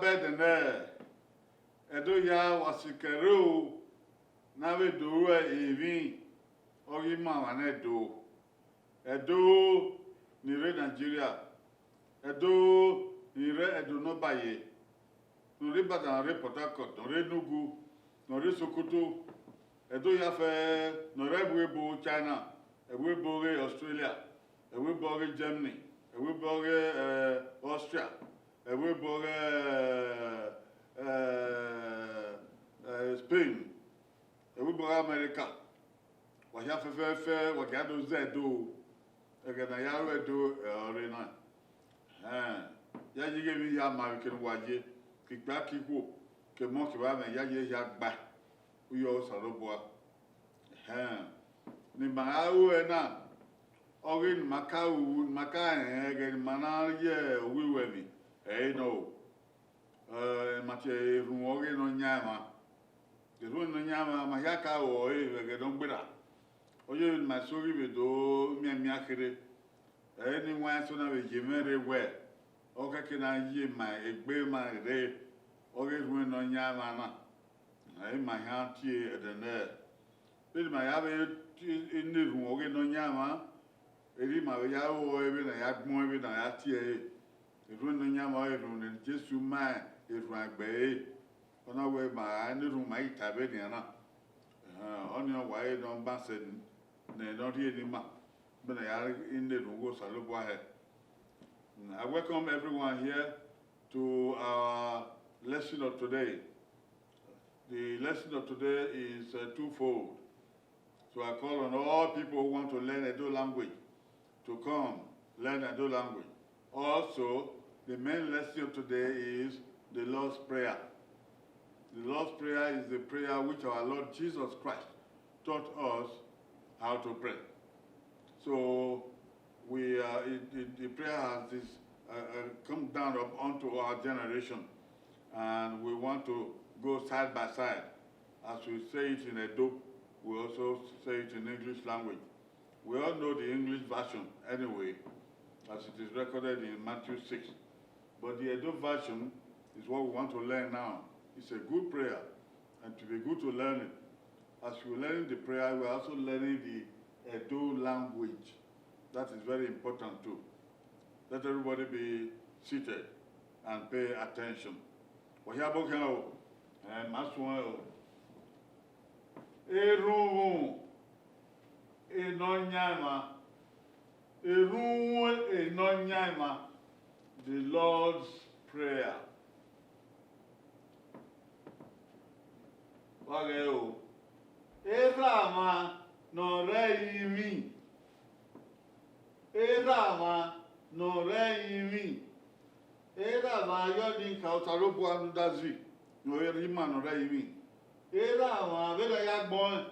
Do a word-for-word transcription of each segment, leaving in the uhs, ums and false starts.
Vbe ẹdẹ nẹ, Ẹdo hia wa sikẹ rre o, ne a vbe do ruẹ emwi, ọ ghi ma emwa ne Ẹdo. Ẹdo ni rre Nigeria, Ẹdo ni rre Ẹdo ne ọ ba ye, ne ọ rre Ibadan, ne ọ rre Port Harcourt, ne ọ rre Enugu, ne ọ rre Sokoto, Ẹdo hia fẹ, ne ọ rre ẹvbo ebo China, ẹvbo ebo ghe Australia, ẹvbo ebo ghe Germany, ẹvbo ebo ghe, eh, Austria, ẹvbo ebo ghe, eh, eh, Spain, ẹvbo ebo ghe America. Wa hia fẹfẹfẹ, wa gia do zẹ Ẹdo. Ẹghẹ ne a ya ru Ẹdo, ẹ, ọ rre na. Ẹn, ya ye ighẹ emwi hia ma vbe eke ne uwa ye, ke ikpia ke ikhuo, ke emọ kevbe amwẹ, ya ye hia gba uyi Osanobua. Ẹn, ne ima gha ru ẹre na, ọghe ne ima ka ru, ne ima ka rẹn ẹghẹ ne ima na ye uwu iruẹmwi, ẹ i re nọ o. Ẹ, ma tie erhunmwu ọghe Nọyaẹnmwa. Erhunmwu Nọyaẹnmwa, ma hia ka ru ẹre vbe ẹghẹ ne ọ gberra. Ọ yevbe ne ima so ghi vbe do mianmian kherhe. Ẹ i re ne I wan eso na vbe ye mwẹ rre wẹẹ, ọ khẹke na ye ima egbe ma rre, ọghe erhunmwu Nọyaẹnmwa na. Ẹ i re ima hia tie ẹdẹ nẹ. Vbene ima ya vbe tie ne erhunmwu ọghe Nọyaẹnmwa, erriọ ima vbe ya ru ẹre vbene a ya gbẹn ẹre, vbene a ya tie ẹre. Erhunmwu Nọyaẹnmwa ọrọre erhunmwu ne Jesu ma erhuanegbe ẹre. Ọ na wẹẹ ima gha ne erhunmwu, ima ghi ta ẹvbo nian na. Ehẹn, ọnii ọ wa re ne ọ ma sẹ nẹ, ne ọ rhie ne ima, vbene a ya ne erhunmwu ọghe Osanobua hẹ. I welcome everyone here to our lesson of today. The lesson of today is, uh, twofold. So I call on all people who want to learn Edo language to come learn Edo language. Also, the main lesson of today is the Lord's Prayer. The Lord's Prayer is the prayer which our Lord Jesus Christ taught us how to pray. So we, uh, it, it, the prayer has this, uh, uh, come down up onto our generation, and we want to go side by side. As we say it in Edo, we also say it in English language. We all know the English version anyway, as it is recorded in Matthew six. But the Edo version is what we want to learn now. It's a good prayer, and it will be good to learn it. As we're learning the prayer, we're also learning the Edo language. That is very important too. Let everybody be seated and pay attention. Wa hia bọ khian o, ẹ ma suẹn o. Erhunmwu Nọyaẹnmwa, erhunmwu Nọyaẹnmwa, the Lord's Prayer. Wa ghẹ o, erha mwa ne ọ rre ẹrinmwi, erha mwa ne ọ rre ẹrinmwi, erha mwa yọ ni ka Osanobua ne u da zẹ, ne ọ rre ima ne ọ rre ẹrinmwi. Erha mwa vbene a ya gbẹn ọnrẹn,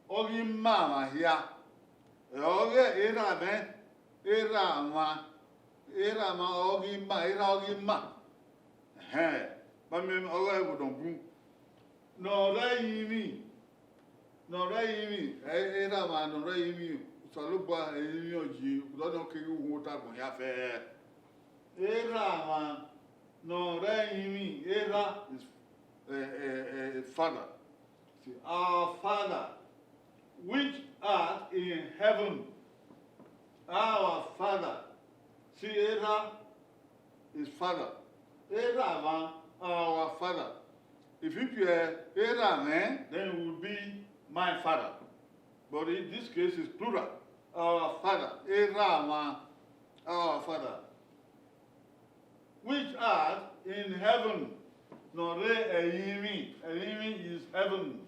ọ ghi ma mwa hia. Ẹ, ọghe erha mwẹ, erha mwa, erha mwa ọ ghi ma, erha ọ ghi ma. Ẹhẹn, ma miẹn ọghe ẹvbo ne ọ bun. Ne ọ rre ẹrinmwi, ne ọ rre ẹrinmwi, ẹ, erha mwa ne ọ rre ẹrinmwi, Osanobua ẹrinmwi ọ yi, ọdọ nọ keghi wu ota agbọn hia fẹẹrẹ. Erha mwa ne ọ rre ẹrinmwi, erha is, eh, eh, eh, father. See, our Father, which art in heaven. Our Father. See, erha is father. Erha mwa, our Father. If you put, uh, erha mwẹ, then it would be my father. But in this case, it's plural. Our Father. Erha mwa, our Father, which art in heaven. Ne ọ rre ẹrinmwi, ẹrinmwi is heaven.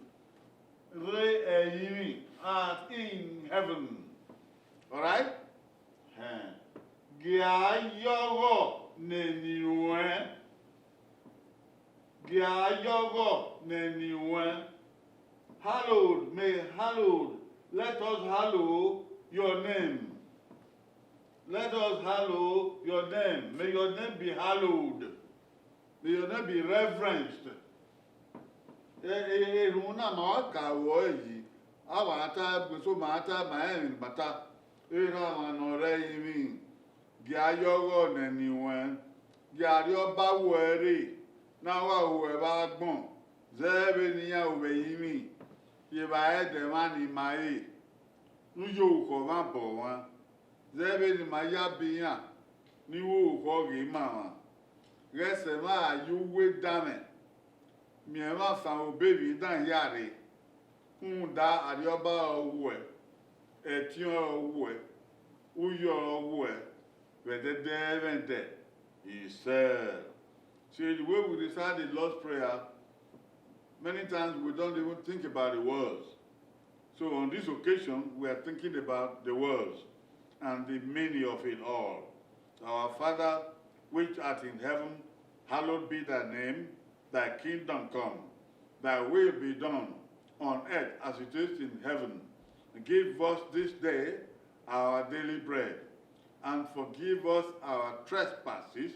Rre ẹrinmwi, art in heaven. All right? Hẹn. Gie a yọghọ nene ruẹn. Gie a yọghọ nene ruẹn. Hallowed, may hallowed, let us hallow your name. Let us hallow your name. May your name be hallowed. May your name be reverenced. E, e, erhunmwu na ma wa ka ru ẹre yi, a wa ta, eso ma ta, ma rẹn emwi ne ima ta. Erha mwa ne ọ rre ẹrinmwi, gie a yọghọ nene ruẹn, gie Arriọba ru ẹre rre, Ne a wa ru ẹe vbe agbọn, zẹ vbene iran ru vbe ẹrinmwi, ye evba ẹdẹ mwa ni ma re, ne u ye orukhọ mwa bọ mwa, zẹ vbene ima ya biẹ iran ni ru orukhọ ghe ima mwa. Ghẹ sẹ mwa ra ye uwu edanmwẹ, miẹn mwa fan vbe obọ emwi dan hia rre, rhunmwuda arriọba ọre ọ wuẹ, ẹtin ọre ọ wuẹ, uyi ọre ọ wuẹ, vbe ẹdẹdẹ ẹmwẹdẹ isẹ. So the way we recite the Lord's Prayer, many times we don't even think about the words. So on this occasion, we are thinking about the words and the meaning of it all. Our Father, which art in heaven, hallowed be thy name. Thy kingdom come, thy will be done on earth as it is in heaven. Give us this day our daily bread, and forgive us our trespasses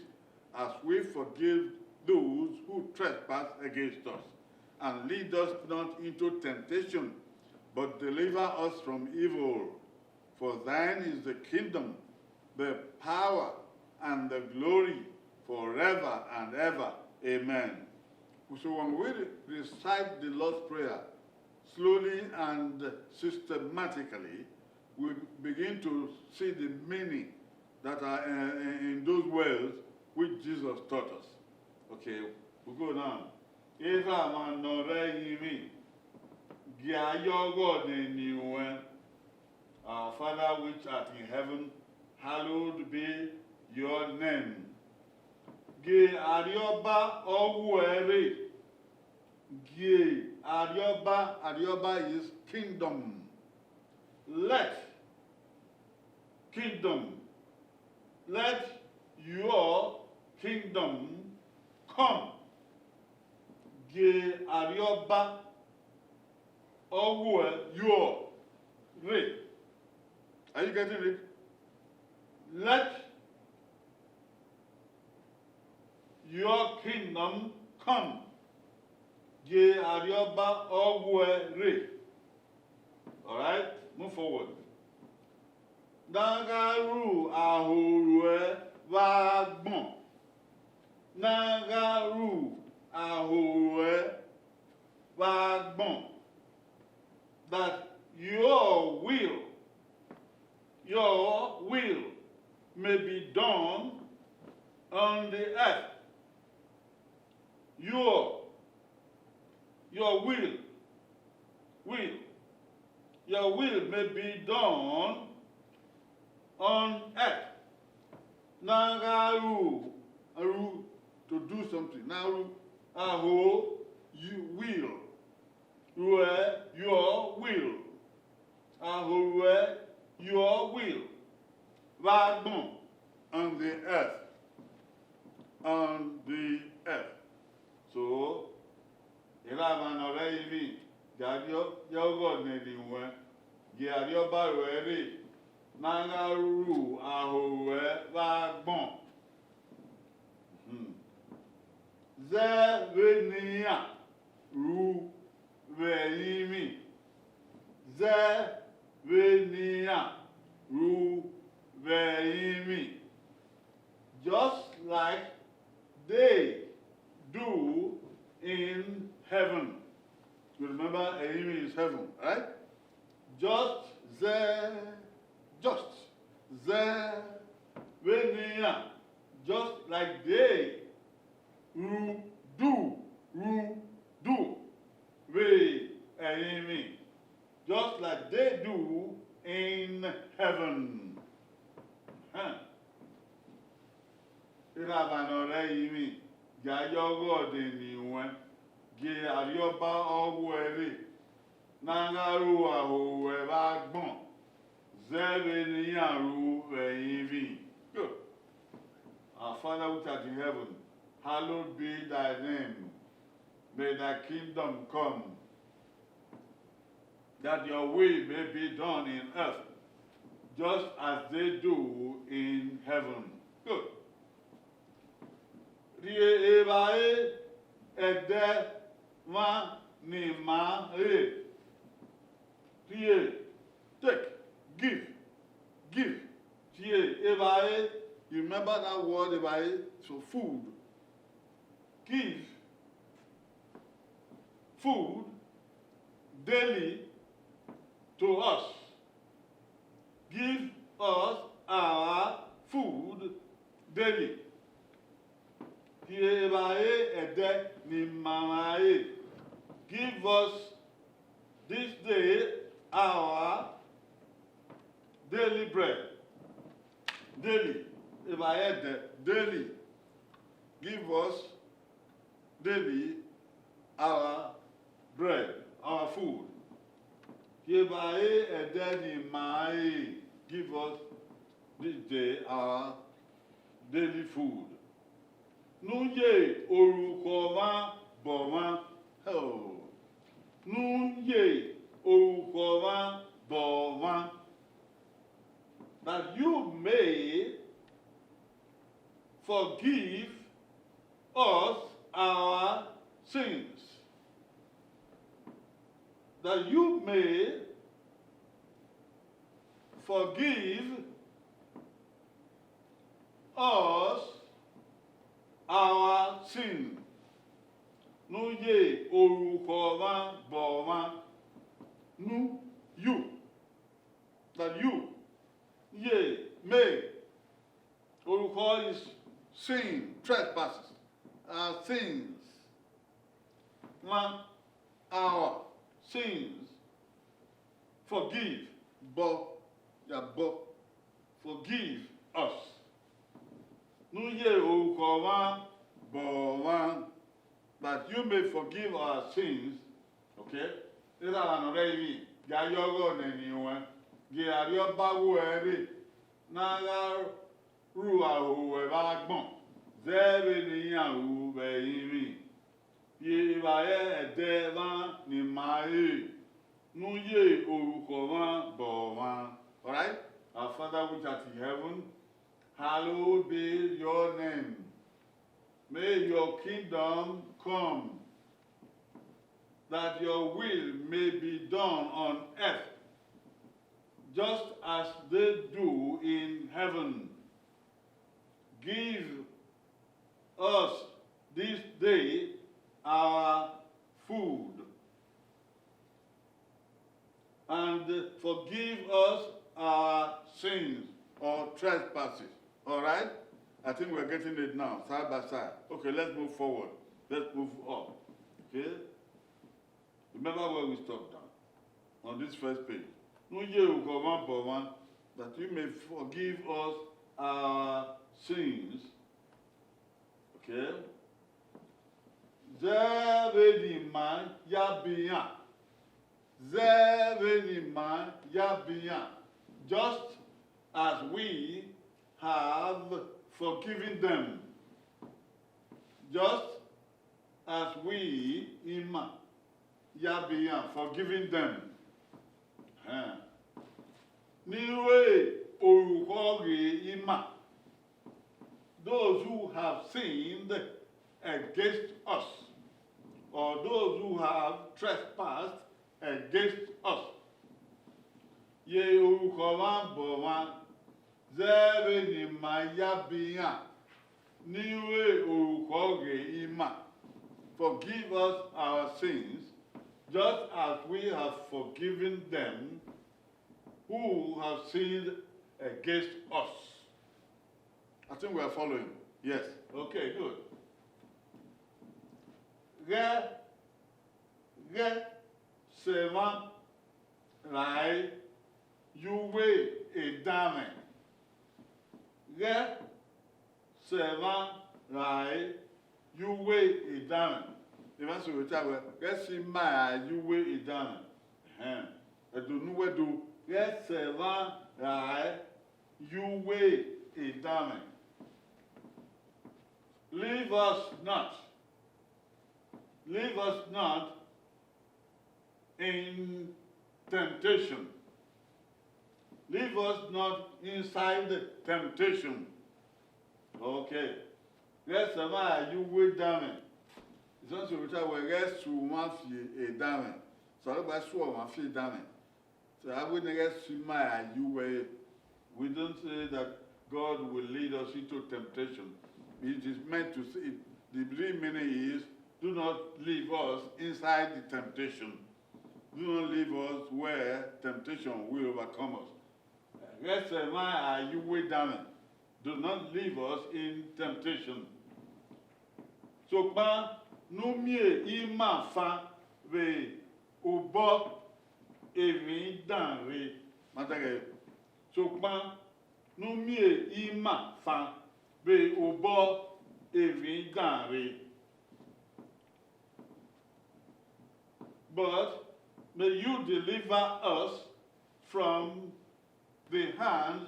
as we forgive those who trespass against us. And lead us not into temptation, but deliver us from evil. For thine is the kingdom, the power, and the glory forever and ever. Amen. So when we re- recite the Lord's Prayer slowly and systematically, we begin to see the meaning that are uh, in those words which Jesus taught us. Okay, we go now. Erha mwa ne ọ rre ẹrinmwi, gie a ye ọghọ ne eni ruẹn. Our Father which art in heaven, hallowed be your name. Gie arriọba ọ wuẹ rre. Gie arriọba, arriọba is kingdom. Let kingdom, let your kingdom come. Gie arriọba ọ wuẹ your rre. Are you getting it? Let your kingdom come. Gie arriọba ọ wuẹ rre. All right, move forward. Ne a gha ru aho ruẹ vbe agbọn. Ne a gha ru aho ruẹ vbe agbọn. That your will, your will may be done on the earth. Your, your will, will, your will may be done on earth. Ne a gha ru, ru to do something. Ne a ru, aho, you will. Ruẹ, your will. Aho ruẹ, your will. Vbe agbọn, on the earth. On the earth. So, erha mwa ne ọ rre ẹrinmwi, gie a ye ọghọ ne eni ruẹn, gie arriọba ruẹ rre, ne a gha ru aho ruẹ vbe agbọn. Hmm. Zẹ vbene iran ru vbe ẹrinmwi. Zẹ vbene iran ru vbe ẹrinmwi. Just like they do in heaven. You remember, ẹrinmwi is heaven, right? Just zẹ, just zẹ vbene iran, just like they ru do, ru do vbe ẹrinmwi, just like they do in heaven. Huh. Erha mwa ne ọ rre ẹrinmwi, gie a ye ọghọ ne eni ruẹn, gie arriọba ọ wuẹ rre, ne a gha ru aho ruẹ vbe agbọn, zẹ vbene iran ru vbe ẹrinmwi. Good. Our Father which art in heaven, hallowed be thy name. May thy kingdom come, that your will may be done in earth, just as they do in heaven. Good. Rhie evbare ẹdẹ mwa ne ima re. Rhie, take, give, give. Rhie evbare, you remember that word evbare? So food. Give food daily to us. Give us our food daily. Rhie evbare ẹdẹ ne ima mwa re. Give us this day our daily bread. Daily. Evbare ẹdẹ. Daily. Give us daily our bread, our food. Rhie evbare ẹdẹ ne ima re, give us this day our daily food. Ne u ye orukhọ mwa bọ mwa. Oh. Ne u ye orukhọ mwa bọ mwa. That you may forgive us our sins. That you may forgive us our sin. Ne u ye orukhọ mwa bọ mwa. Nu, you. That you. Ye, me. Orukhọ is sin, trespasses, our sins. Mwa, our sins. Forgive, bọ, ya bọ. Forgive us. Ne u ye orukhọ mwa bọ mwa, that you may forgive our sins. Okay? Erha ọmwa ne ọ rre ẹrinmwi, gie a ye ọghọ nene ruẹn, gie Arriọba ru ẹre, ne a gha ru aro ruẹ vbe agbọn, zẹ vbene iran ru vbe ẹrinmwi. Rhie evbare ẹdẹ mwa ne ima re, ne u ye orukhọ mwa bọ mwa. Alright? Our Father which art in heaven, hallowed be your name. May your kingdom come, that your will may be done on earth, just as they do in heaven. Give us this day our food, and forgive us our sins or trespasses. All right? I think we're getting it now, side by side. Okay, let's move forward. Let's move up. Okay? Remember where we stopped down on this first page. Ne u ye orukhọ mwa bọ mwa, that you may forgive us our sins. Okay? Zẹ vbene ima ya biẹ iran. Zẹ vbene ima ya biẹ iran. Just as we have forgiven them. Just as we, ima, ya biẹ iran, forgiving them. Ẹhẹn. Ne I ru orukhọ ghe ima, those who have sinned against us, or those who have trespassed against us. Ye orukhọ mwa bọ mwa, zẹ vbene ima ya biẹ iran, ne I ru orukhọ ghe ima. Forgive us our sins, just as we have forgiven them who have sinned against us. I think we are following. Yes. Okay, good. Ghẹ, ghẹ sẹ emwa rae ye uwu edanmwẹ. Ghẹ sẹ emwa rae ye uwu edanmwẹ. Emwa sẹ ore ta wẹẹ, ghẹ sẹ ima rae ye uwu edanmwẹ. Ẹhẹn. Ẹdẹ ne uwẹ do, ghẹ sẹ emwa rae ye uwu edanmwẹ. Leave us not. Leave us not in temptation. Leave us not inside temptation. Okay. Ghẹ sẹ emwa rae ye uwu edanmwẹ. Isọsi ore ta wẹẹ, ghẹ sẹ emwa fi edanmwẹ. Osanobua sẹ emwa fi edanmwẹ. So, avbe ne ghẹ sẹ ima rae ye uwu ẹre. We don't say that God will lead us into temptation. It is meant to say, the real meaning is, Do not leave us inside the temptation. Do not leave us where temptation will overcome us. Ghẹ sẹ emwa a ye uwu edanmwẹ. Do not leave us in temptation. Sokpan ne u miẹn ima fan vbe obọ emwi dan rre. Ma dẹghẹ, sokpan ne u miẹn ima fan vbe obọ emwi dan rre. But may you deliver us from the hand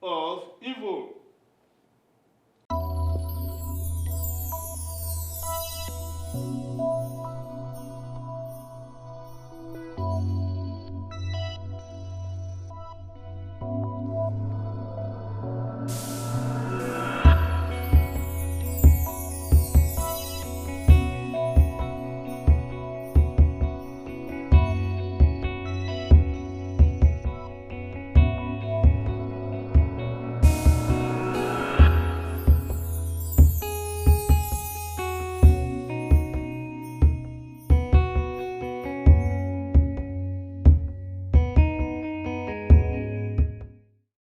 of evil.